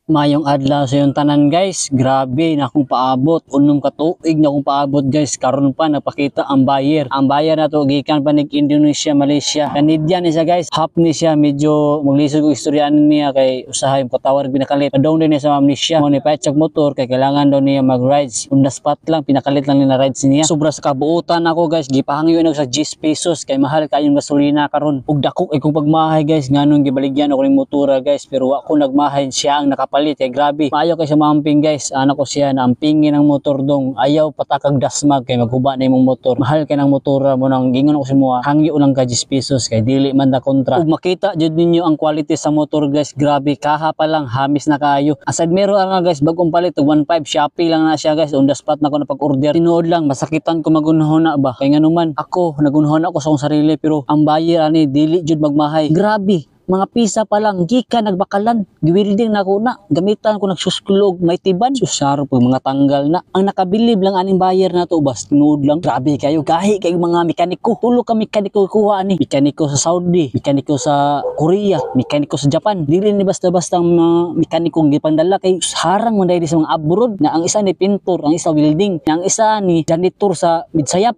Maayong adlaw sa inyong tanan, guys. Grabe na akong paabot. 6 ka tuig na akong paabot, guys. Karon pa napakita ang buyer. Ang buyer na to gikan pa nig Indonesia, Malaysia. Canadian ni siya, guys. Half ni siya, medyo maglisod ko istorya niya kay usahay patawar pinakalit. Padong din niya sa Malaysia. Mo ni palit motor kay kailangan daw niya mag rides. On the spot lang, pinakalit lang nila rides niya. Sobra sa kabuutan ako, guys. Gipahangyo na sa 10 pesos kay mahal kayong gasolina karon. Ug dako ay kong pagmahay, guys, nganong gibaligyan ako ning motora, guys, pero wa ko nagmahay, siya ang nakapalit kay grabe. Maayo kay sa maamping, guys. Ana ko siya na ampingin ang motor dong. Ayaw patakag dasmag kay maghuba na imong motor. Mahal kay ng motora mo nang gingon ako sa mga hangyo lang ka 10 pesos kay dili man da kontra. Ug makita jud ninyo ang quality sa motor, guys. Grabe, kaha pa lang hamis na kayo. Ang side mirror nga, guys, bagong palit 1.5 Shopee lang na siya, guys. On the spot na ko na pag-order. Tinuod lang masakitan ko magunhona ba. Kay nganuman ako nagunhona ko sa akong sarili, pero ang buyer ani dili jud magmahay. Grabe, mga pisa pa lang gikan nagbakalan, giwelding na ako na, gamitan ko nagsuskulog may tiban susaro pag mga tanggal na. Ang nakabilib lang aning buyer na to bas, tinuod lang, grabe kayo, gahi kay mga mekaniko. Tulo ka mekaniko kuha ani, mekaniko sa Saudi, mekaniko sa Korea, mekaniko sa Japan. Dili ni basta-basta ang mga mekanikong gipangdala kay harang man dahil sa mga abroad na ang isa ni pintor, ang isa welding, na ang isa ni janitor sa Midsayap.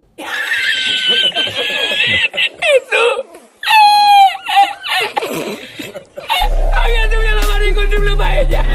Había subido la mano y con su pluma ella.